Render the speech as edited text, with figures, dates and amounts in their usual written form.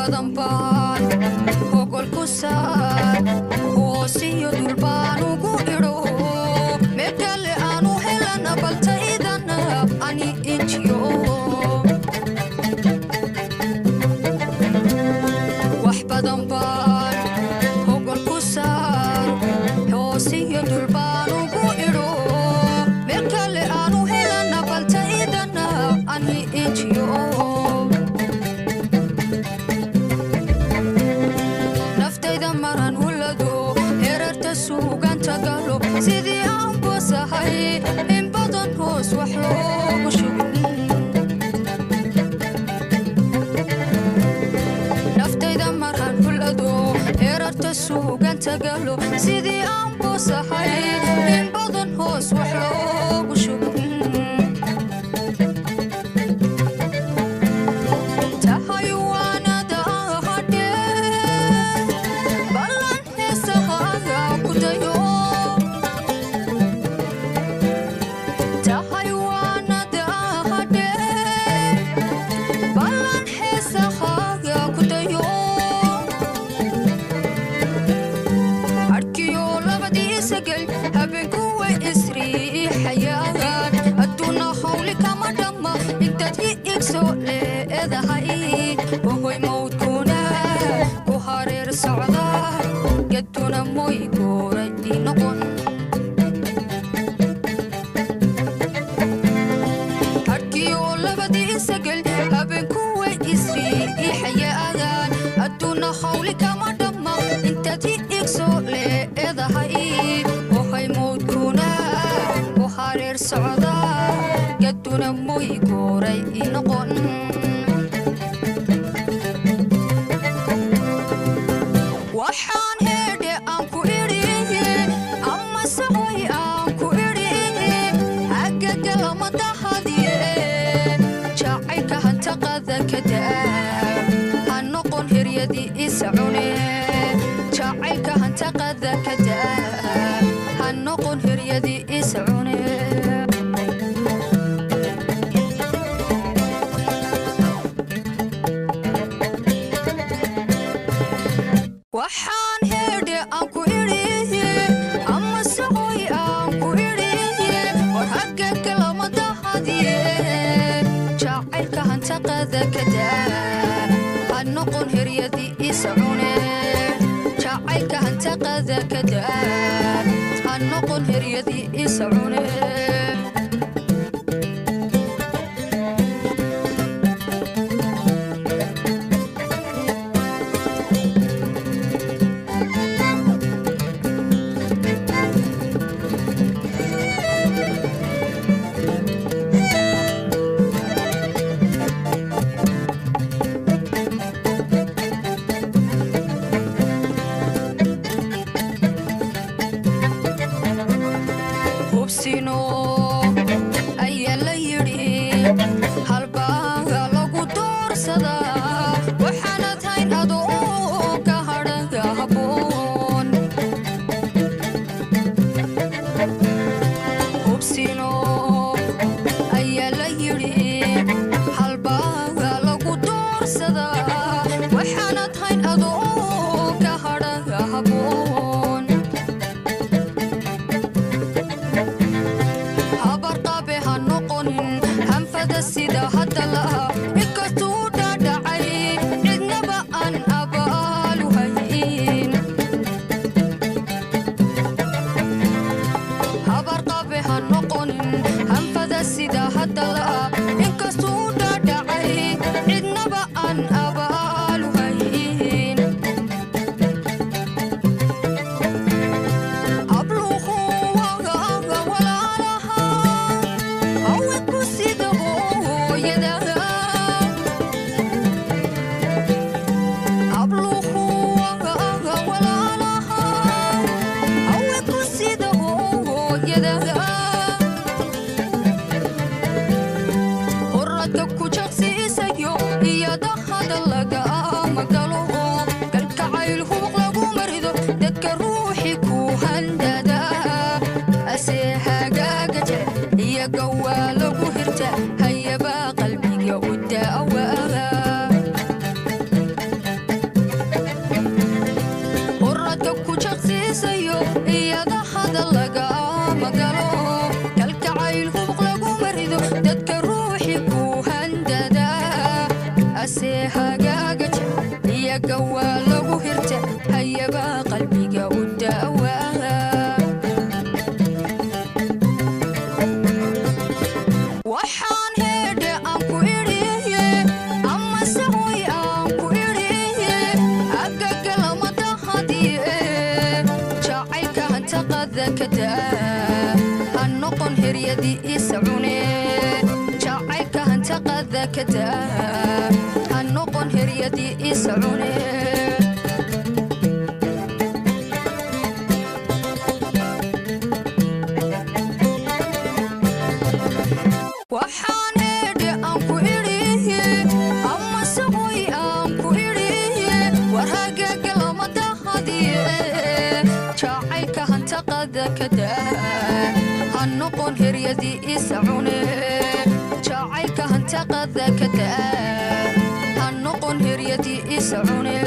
Badan baan hogol ku saar, hoosiyo dulbaan ugu idho, meel kale aanu helana baltaydana ani injiyo. Wax badan baan hogol ku saar, hoosiyo dulbaan ugu idho, meel kale aanu helana baltaydana ani injiyo. Naftayda maran hulado, herarta suuganta galo, sidii aan boosahay in badan hoos wax loogu shubin. Naftayda maran hulado, herarta suuganta galo, sidii aan boosahay in badan hoos wax loogu shubin. Tahay waanada hadhee ballan heesahaaga ku dayo. Tahay waanada hadhee ballan heesahaaga ku dayo. Harkiyo labadiisa gel habeenku way isriixayaan, adduuna hawli kama dhamma intaad i igso leedahay. Wahoy mawdkuna ku hareer socda, gaduna moy gooray ii noqon. Harkiyo labadiisa gel habeenku way isriixayaan, adduuna hawli kama dhamma intaad i igso leedahay. Wahoy mawdkuna ku hareer socda, gaduna moy gooray ii noqon. Waxaan heedhe aan ku idhi, ama sahoy aan ku idhi, hagagalama dahadiye jacaylka hantaqada ka daa, ha noqon hiryadii isa cune. Jacaylka hantaqada ka daa, ha noqon hiryadii isa cune. Waxaan heedhe aan ku idhi, ama sahoy aan ku idhi, war hagagalama dahadiye jacaylka hantaqada ka daa, ha noqon hiryadii isa cune. Jacaylka hantaqada ka daa, ha noqon hiryadii isa cune. Hubsino ayaa la yidhi halbaaga lagu doorsadaa, waxaanad hayn adoo ka hadhaga habboon. Hubsino ayaa la yidhi halbaaga lagu doorsadaa, waxaanad hayn adoo ka hadhaga habboon. Habarqabe ha noqonin hanfada sida hadda laha, inkastuu dhaadhacay cidnaba aan abaalu hayn. Habarqabe ha noqonin hanfada sida hadda laha, inkastuu dhaadhacay cidnaba aan abaalu hayn. Habluhu waaga walaalaha, haweenku sida hooyada. Habluhu waaga walaalaha, haweenku sida hooyada. Horadka ku jaqsiisayo iyada hadal lagama galo, kalkacayl hubuq lagu marido dadka ruuxi ku handada, ase hagaaga jecel iyaga waa lagu hirta, hayabaa qalbiga u daawa. Hagaaga jecel iyaga waa lagu hirta, hayabaa qalbiga u daawaa. Waxaan heedhe aan ku idhiye, amase hoy aan ku idhiye, agaga lama dahadiye. Jacaylka hantaqada ka daa, ha noqon hiryadii isa cune. Jacaylka hantaqada ka daa, ha noqon hiryadii isa cune. Waxaan heedhe aan ku idhiye, amase hoy aan ku idhiye, war hagaaga lama dahadiye. Jacaylka hantaqada ka daa, ha noqon hiryadii isa cune. Jacaylka hantaqada ka daa, ha noqon hiryadii isa cune.